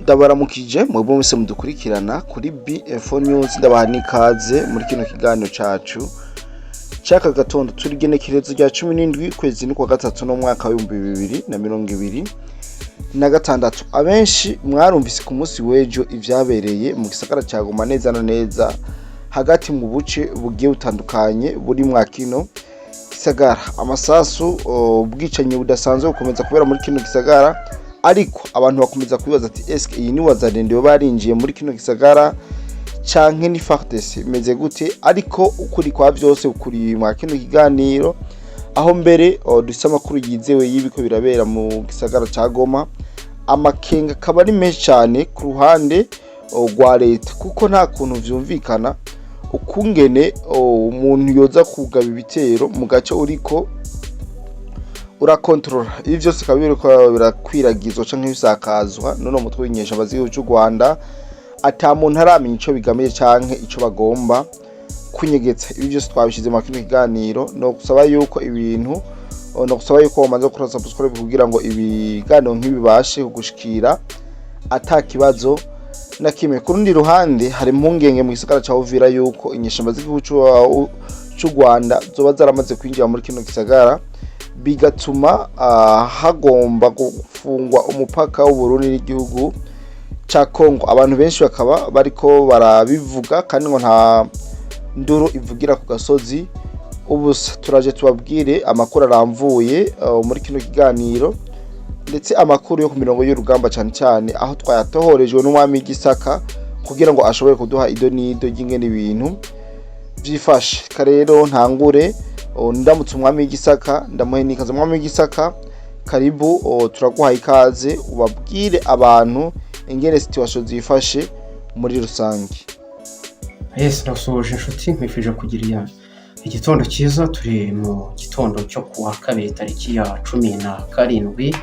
Ndabaramukije mwebwe mwese mudukurikirana kuri BF News, ndabaha n'ikaze muri kino kiganiro cacu c'aka gatondo. Turi igenekerezo rya 17 kwezi n'ukwa gatatu n'umwaka w'2026. Abenshi mwarumvise ku munsi w'ejo ivyabereye mu gisagara ca Goma, neza na neza hagati mu buce bugiye butandukanye buri mwa kino gisagara. Amasasu, ubwicanyi budasanzwe bukomeza kubera muri kino gisagara, ariko abantu bakomeza kwibaza ati: "Eske iyi ni Wazalendo barinjiye muri kino gisagara canke ni FARDC? Imeze gute?" Ariko ukuri kwa vyose ukuri mwa kino kiganiro, aho mbere dufise amakuru yizewe y'ibiko birabera mu gisagara ca Goma. Amakenga akaba ari menshi cane ku ruhande rwa leta, kuko nta kuntu vyumvikana ukungene umuntu yoza kugaba ibitero mu gace uriko urakontorora. Ibi vyose bikaba biriko birakwiragizwa canke bisakazwa n'uno mutwe w'inyeshamba z'igihugu c'u Rwanda, ata muntu aramenya ico bigamije canke ico bagomba kunyegetsa. Ibi vyose twabishize mu kino kiganiro. No gusaba yuko ibintu, no gusaba yuko wamaze gukora subscribe kugira ngo ibiganiro nk'ibibashe kugushikira ata kibazo na kimwe. Ku rundi ruhande, hari impungenge mu gisagara ca Uvira yuko inyeshamba z'igihugu c'u Rwanda zoba zaramaze kwinjira muri kino gisagara, bigatuma hagomba gufungwa umupaka w'Uburundi n'igihugu ca Congo. Abantu benshi bakaba bariko barabivuga, kandi ngo nta nduru ivugira ku gasozi ubusa. Turaje tubabwire amakuru aramvuye muri kino kiganiro, ndetse amakuru yo ku mirongo y'urugamba, cane cane aho twayatohorejwe n'umwami w'Igisaka kugira ngo ashobore kuduha ido n'ido ry'ingene ibintu vyifashe. Rero ntangure ndamutse umwami w'Igisaka, ndamuhe n'ikaze. Umwami w'Igisaka, karibu, turaguhaye ikaze, ubabwire abantu ingene situation zifashe muri rusange. Yes, ndasuhuje inshuti, nkwifurije kugira igitondo cyiza. Turi mu gitondo cyo kuwa kabiri, tariki ya 17.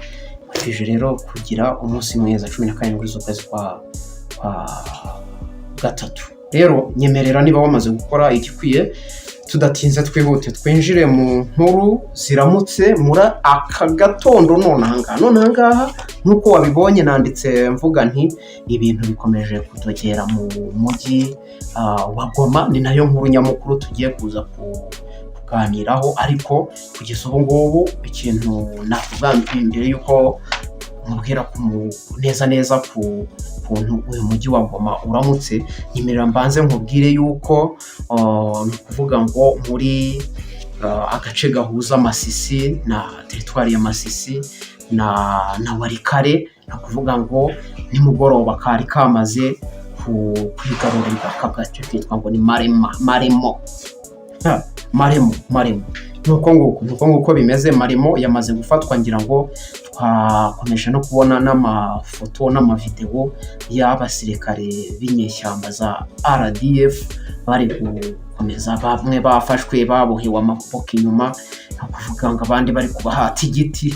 Nkwifurije rero kugira umunsi mwiza, 17 z'ukwezi kwa gatatu. Rero nyemerera, niba wamaze gukora igikwiye, tudatinze twihute twinjire mu nkuru ziramutse muri aka gatondo. None ahangaha nk'uko wabibonye, nanditse mvuga nti ibintu bikomeje kudogera mu mujyi wa Goma. Ni nayo nkuru nyamukuru tugiye kuza kuganiraho. Ariko kugeza ubu ngubu, ikintu navuga mbere y'uko mubwira neza neza ku kuntu uyu mujyi wa Goma uramutse, nyemerera mbanze nkubwire yuko ni ukuvuga ngo muri agace gahuza Masisi na teritwari ya Masisi na Walikale, ni ukuvuga ngo nimugoroba kari kamaze kwigarurira aka gace kitwa ngo ni Marema, Maremo. Ha, Maremo, Maremo, ni uko nguko bimeze. Maremo yamaze gufatwa. Ngira ngo twakomeje no kubona n'amafoto n'amavidewo y'abasirikare b'inyeshyamba za RDF bari gukomeza, bamwe bafashwe babohewe amaboko inyuma, ni ukuvuga ngo abandi bari kubahata igiti,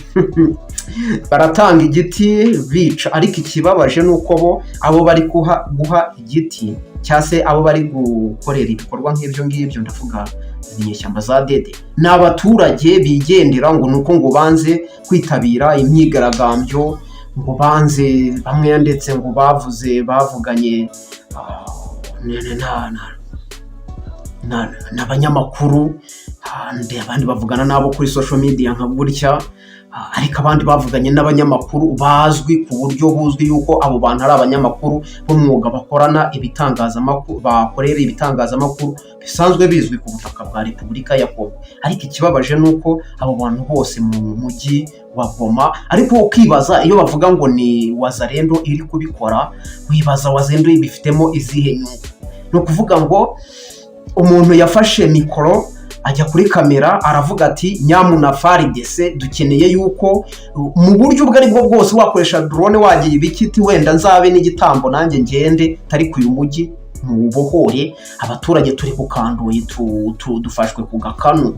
baratanga igiti bica. Ariko ikibabaje ni uko bo abo bari guha igiti cyangwa se abo bari gukorera ibikorwa nk'ibyo ngibyo, ndavuga inyeshyamba za dede, ni abaturage bigendera, ngo ni uko ngo banze kwitabira imyigaragambyo, ngo banze bamwe, ndetse ngo bavuze bavuganye n'abanyamakuru, abandi bavugana n'abo kuri social media nka gutya, ariko abandi bavuganye n'abanyamakuru bazwi ku buryo buzwi yuko abo bantu ari abanyamakuru b'umwuga, bakorana ibitangazamakuru, bakorera ibitangazamakuru bisanzwe bizwi ku butaka bwa Repubulika ya Kongo. Ariko ikibabaje ni uko abo bantu bose mu mujyi wa Goma, ariko ukibaza iyo bavuga ngo ni Wazalendo iri kubikora, wibaza Wazalendo ibifitemo izihe nyungu? Ni ukuvuga ngo umuntu yafashe mikoro, ajya kuri kamera, aravuga ati: "Nyamuna FARDC, dukeneye yuko mu buryo ubwo ari bwo bwose wakoresha drone, wagiye ibikiti, wenda nzabe n'igitambo nanjye ngende, ariko uyu mujyi muwubohore, abaturage turi kukandoye, dufashwe ku gakanu."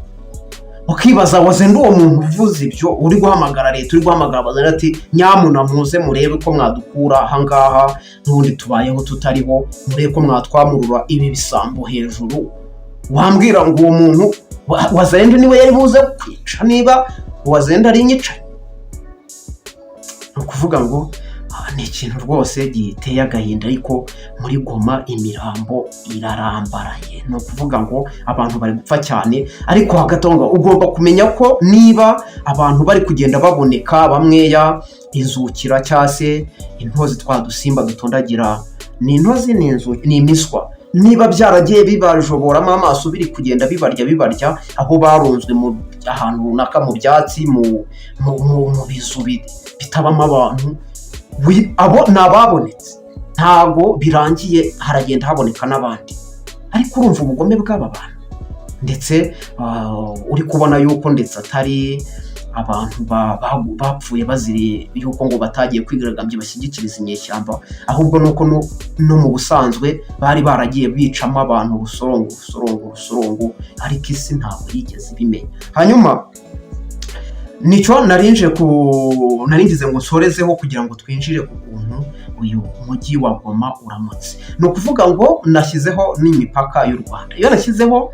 Ukibaza Wazalendo, uwo muntu uvuze ibyo, uri guhamagara leta, uri guhamagara Wazalendo ati: "Nyamuna muze murebe ko mwadukura ahangaha, n'ubundi tubayeho tutariho, murebe ko mwatwamurura ibi bisambo hejuru." Wambwira ngo uwo muntu Wazalendo niwe yari buze kwica niba Wazalendo ari inyicanyi? Ni ukuvuga ngo Ni ikintu rwose giteye agahinda, ariko muri Goma imirambo irarambaraye. Ni ukuvuga ngo abantu bari gupfa cyane. Ariko hagati aho ngaho ugomba kumenya ko niba abantu bari kugenda baboneka bamweya inzukira cyangwa se intozi, twa dusimba dutondagira, ni intozi, ni inzu, ni imiswa, niba byaragiye bibajoboramo amaso, biri kugenda bibarya bibarya aho barunzwe mu ahantu runaka, mu byatsi, mu bizu bitabamo abantu, abo ni ababonetse. Ntabwo birangiye, haragenda haboneka n'abandi. Ariko urumva ubugome bw'aba bantu, ndetse uri kubona yuko ndetse atari abantu bapfuye baziriye yuko ngo batagiye kwigaragambya bashyigikiriza inyeshyamba, ahubwo nuko no mu busanzwe bari baragiye bicamo abantu urusorongo, urusorongo, urusorongo, ariko isi ntabwo yigeze ibimenya. Hanyuma nicyo narinje ku naringize ngo nsorezeho kugira ngo twinjire ku kuntu uyu mujyi wa Goma uramutse. Ni ukuvuga ngo nashyizeho n'imipaka y'u Rwanda. Iyo nashyizeho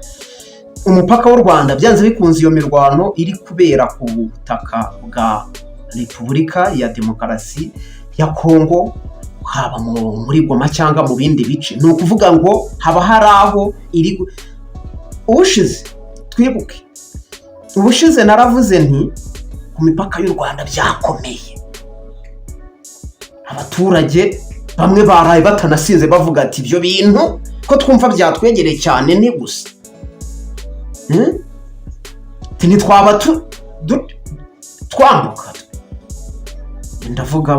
umupaka w'u Rwanda, byanze bikunze iyo mirwano iri kubera ku butaka bwa Repubulika ya Demokarasi ya Kongo, haba muri Goma cyangwa mu bindi bice, ni ukuvuga ngo haba hari aho iri. Ubushize, twibuke, ubushize naravuze nti ku mipaka y'u Rwanda byakomeye, abaturage bamwe baraye batanasinze, bavuga ati ibyo bintu ko twumva byatwegereye cyane, ni gusa. Ati ntitwaba twambuka. Ndavuga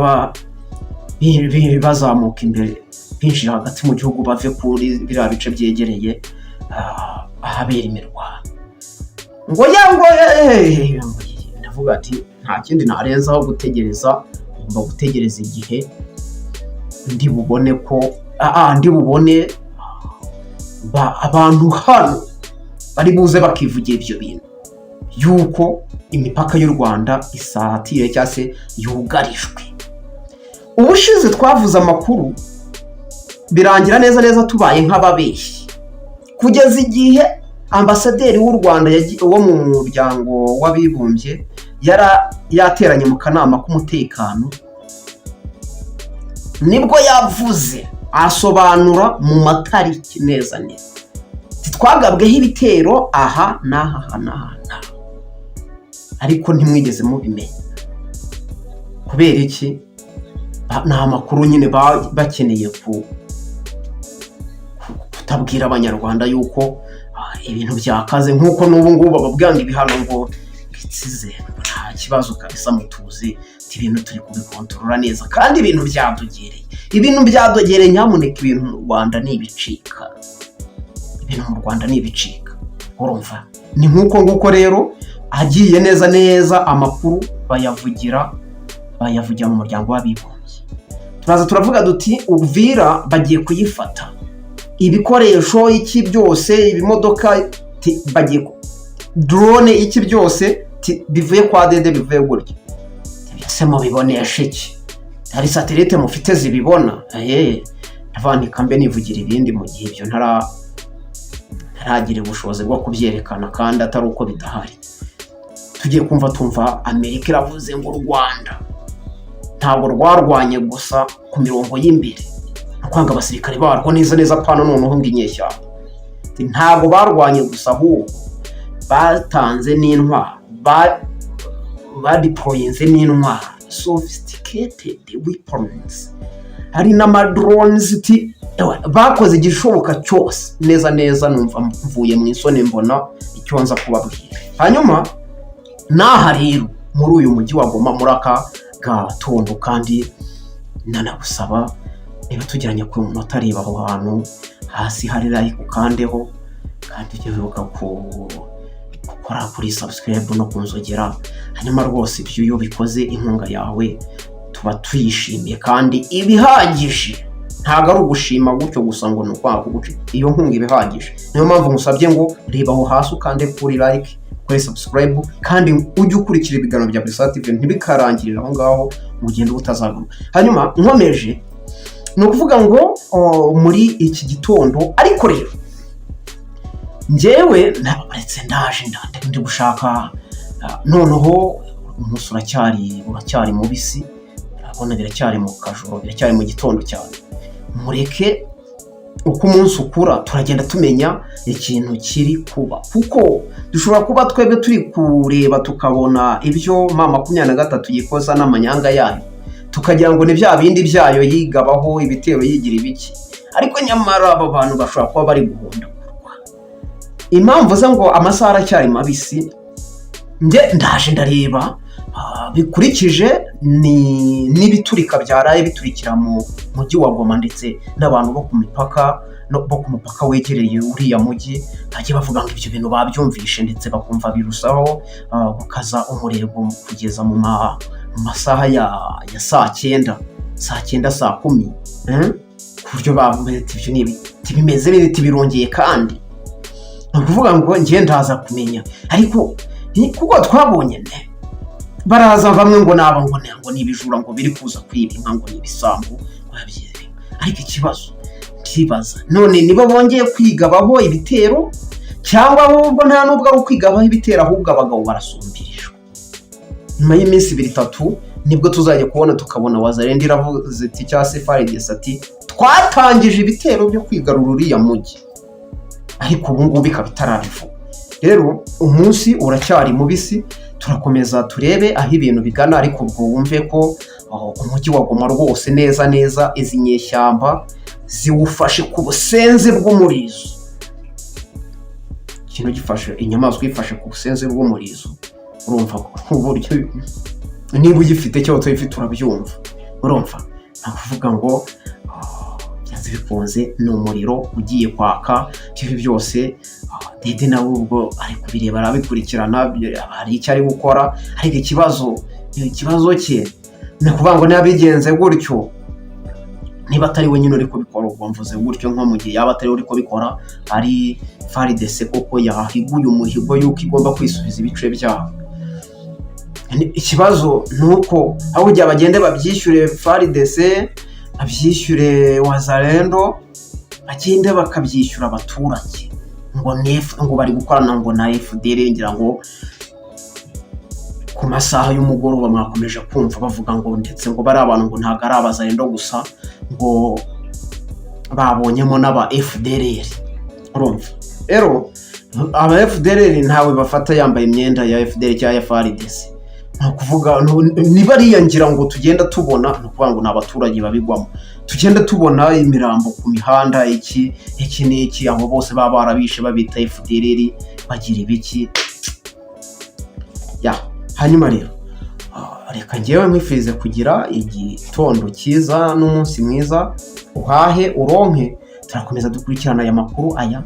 bazamuka imbere, binjira hagati mu gihugu, bave kuri biriya bice byegereye ahabera imirwano, ngo ya ngo ndavuga ati nta kindi narenzaho gutegereza, ngomba gutegereza igihe ndi bubone ko ndi bubone abantu hano bari buze bakivugira ibyo bintu yuko imipaka y'u Rwanda isatire cyangwa se yugarijwe. Ubushize twavuze amakuru birangira neza neza tubaye nk'ababeshyi, kugeza igihe ambasaderi w'u Rwanda wo mu Muryango w'Abibumbye yara yateranye mu kanama k'umutekano, nibwo yavuze asobanura mu matariki neza neza. Ati, twagabweho ibitero aha n'aha, aha n'aha n'aha, ariko ntimwigeze mubimenya. Kubera iki? Ni amakuru nyine bakeneye kutabwira Abanyarwanda yuko ibintu byakaze, nk'uko n'ubu ngubu bababwira ngo ibihano ngo bitsize, ngo nta kibazo kabisa, mutuze, ati ibintu turi kubikontorora neza, kandi ibintu byadogereye, ibintu byadogereye. Nyamuneka, ibintu mu Rwanda ni ibicika, ibintu mu Rwanda ni ibicika. Urumva ni nk'uko nguko rero agiye neza neza, amakuru bayavugira mu Muryango w'Abibumbye. Turaza turavuga duti Uvira bagiye kuyifata, ibikoresho iki byose, ibimodoka bagiye drone iki byose bivuye kwa dede, bivuye gutya. Ese mubibonesha iki? Hari satellite mufite zibibona? Ndavandika mbe nivugira ibindi mu gihe ibyo ntaragira ubushobozi bwo kubyerekana, kandi atari uko bidahari. Tugiye kumva tumva Amerika iravuze ngo u Rwanda ntabwo rwarwanye gusa ku mirongo y'imbere, no kwanga abasirikare barwo neza neza pano, noneho ngo inyeshyamba ntabwo barwanye gusa, ahubwo batanze n'intwaro, badeployinze n'intwaro, sophisticated weapons, hari n'amadrones ti ewa, bakoze igishoboka cyose neza neza. Numva mvuye mu isoni, mbona icyo nza kubabwira. Hanyuma n'aha rero muri uyu mujyi wa Goma muri aka gatondo, kandi nanagusaba niba tugiranye ku munota, reba aho hantu hasi hari like ukandeho, kandi ujye wibuka gukora kuri subscribe no kunzogera. Hanyuma rwose ibyo iyo ubikoze, inkunga yawe tuba tuyishimiye kandi ibihagije. Ntabwo ari ugushima gutyo gusa ngo ni ukwanga kuguca, iyo nkunga iba ihagije. Niyo mpamvu ngusabye ngo reba aho hasi ukande kuri like, kuri subscribe, kandi ujye ukurikira ibiganiro bya Brisa TV, ntibikarangirire aho ngaho ngo ugende utazagaruka. Hanyuma nkomeje, ni ukuvuga ngo muri iki gitondo, ariko rero njyewe uretse ndaje ndi gushaka, noneho umunsi uracyari mubisi. Urabona biracyari mu kajoro, biracyari mu gitondo cyane. Mureke uko umunsi ukura turagenda tumenya ikintu kiri kuba, kuko dushobora kuba twebwe turi kureba tukabona ibyo M23 yikoza n'amanyanga yayo, tukagira ngo ni bya bindi byayo yigabaho ibitero yigira ibiki, ariko nyamara aba bantu bashobora kuba bari guhondagurwa. Impamvu ze ngo amasaha aracyari mabisi, njye ndaje ndareba bikurikije ni n'ibiturika byaraye biturikira mu mujyi wa Goma, ndetse n'abantu bo ku mipaka bo ku mupaka wegereye uriya mujyi bagiye bavuga ngo ibyo bintu babyumvishe, ndetse bakumva birusaho gukaza umurego kugeza mu masaha ya saa 9, saa 9, saa 10, ku buryo bavuga ati ibyo ni ibiti bimeze biti birongeye. Kandi ni ukuvuga ngo njye ndaza kumenya, ariko kuko twabonye ne baraza bamwe ngo naba ngo ni ibijura ngo biri kuza kwiba inka, ngo ni ibisambo ngo yabyibe. Ariko ikibazo ndibaza none nibo bongeye kwigabaho ibitero, cyangwa ahubwo nta nubwo ari ukwigabaho ibitero, ahubwo abagabo barasumbirijwe. Nyuma y'iminsi ibiri itatu nibwo tuzajya kubona tukabona Wazalendo iravuze iti, cyangwa se FARDC ati twatangije ibitero byo kwigarura uriya mujyi, ariko ubu ngubu ikaba itarabivuga. Rero umunsi uracyari mubisi, turakomeza turebe aho ibintu bigana, ariko ubwo wumve ko umujyi wa Goma rwose neza neza izi nyeshyamba ziwufashe ku busenzi bw'umurizo. Ikintu gifashe inyamaswa ifashe ku busenzi bw'umurizo, urumva ko uburyo niba ugifite cyangwa utayifite urabyumva. Urumva ni ukuvuga ngo byanze bikunze ni umuriro ugiye kwaka. Ibyo byose Dede nawe ubwo ari kubireba, arabikurikirana, hari icyo ari gukora, ariko ikibazo cye ni ukuvuga ngo niba bigenze gutyo, niba atari we nyine uri kubikora, ubwo mvuze gutyo nko mu gihe yaba atari we uri kubikora, ari FARDC koko yahiguye umuhigo yuko igomba kwisubiza ibice byabo. Ikibazo ni uko aho kugira bagende babyishyure FARDC, babyishyure Wazalendo, bagende bakabyishyura abaturage ngo ni ngo bari gukorana ngo na FDLR. Ngira ngo ku masaha y'umugoroba mwakomeje kumva bavuga ngo ndetse ngo bari abantu ngo ntabwo ari Abazalendo gusa, ngo babonyemo n'aba FDLR. Urumva rero aba FDLR ntawe bafata yambaye imyenda ya FDLR cyangwa ya FARDC. Ni ukuvuga niba ariya ngira ngo tugenda tubona, ni ukuvuga ngo ni abaturage babigwamo, tugenda tubona imirambo ku mihanda, iki iki n'iki, abo bose baba barabishe babita FDLR bagira ibiki ya. Hanyuma rero reka ngewe nkwifurize kugira igitondo cyiza n'umunsi mwiza, uhahe uronke. Turakomeza dukurikirana aya makuru aya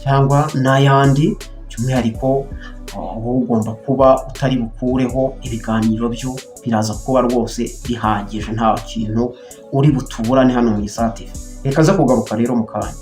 cyangwa n'ayandi, by'umwihariko wowe ugomba kuba utari bukureho ibiganiro byo biraza kuba rwose bihagije, nta kintu uri butuburane hano mu Gisatire. Reka nze kugaruka rero mu kanya.